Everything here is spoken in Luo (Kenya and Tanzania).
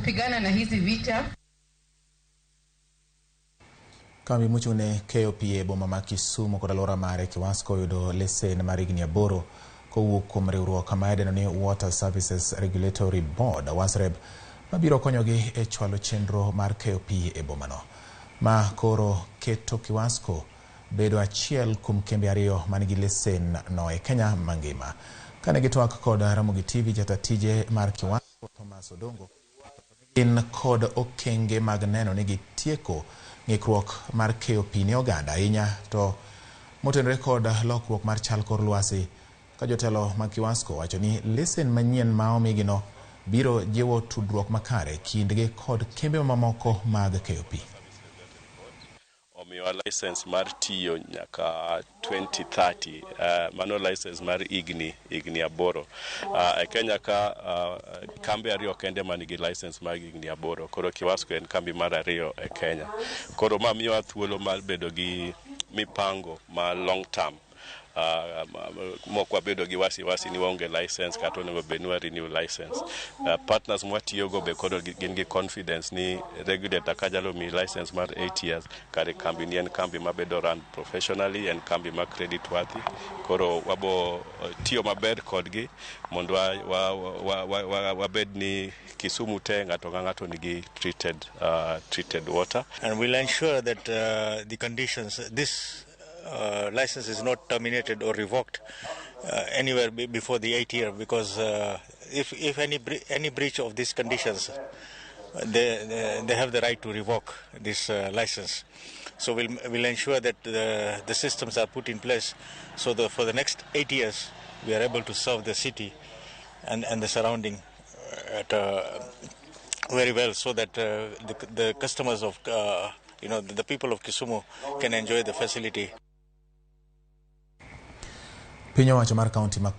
Kupigana na hizi vita. Kambi mochung' ne keyo pi e boma ma Kisumu kod alwora mare Kiwasco oyudo lesen mar higni 8 kowuok kuom riwruok ma idendo ni Water Services Regulatory Board WASREB mabiro konyogi e chwalo chenro mar keyo pi e bomano. Ma koro keto Kiwasco bedo achiel kuom kembe ariyo manigi lesen no e Kenya mangima. Kane gitwak kod Ramogi TV, jata tije mar Kiwasco Thomas Odongo gin kod okenge mag neno ni gitieko ng'ikruok mar keyo pi ne oganda ahinya to motenore kod lokruok mar chal kor lwasi ka jotelo mag Kiwasco wacho ni lesen manyien ma omigino biro jiwo tudruok makare kindgi kod kembe mamoko mag keyo pi. Omiyowa license mar tiyo nyaka 2030. Mano license mar higni 8. E Kenya ka kambe ariyo kende manigi license mar higni 8. Koro Kiwasco en kambi mar ariyo e Kenya. Koro ma miyowa thuolo mar bedo gi mipango ma long term. Mok wabedo gi wasiwasi ni waonge license kata onego bed ni wa renew license. Partners mwatiyogo be koro gin gi confidence ni regulator ka nyalo miyi license mar 8 years, kare kambi ni en kambi mabedo run professionally, en kambi ma credit worthy. Koro wabo tiyo maber kodgi mondo wabed ni Kisumu te ng'ato ka ng'ato nigi treated water. And we'll ensure that the conditions, this license is not terminated or revoked anywhere before the 8th year, because if any breach of these conditions, they have the right to revoke this license. So we'll ensure that the systems are put in place so that for the next 8 years we are able to serve the city and the surrounding at very well, so that the customers of the people of Kisumu can enjoy the facility. Piny owacho mar kaunti ma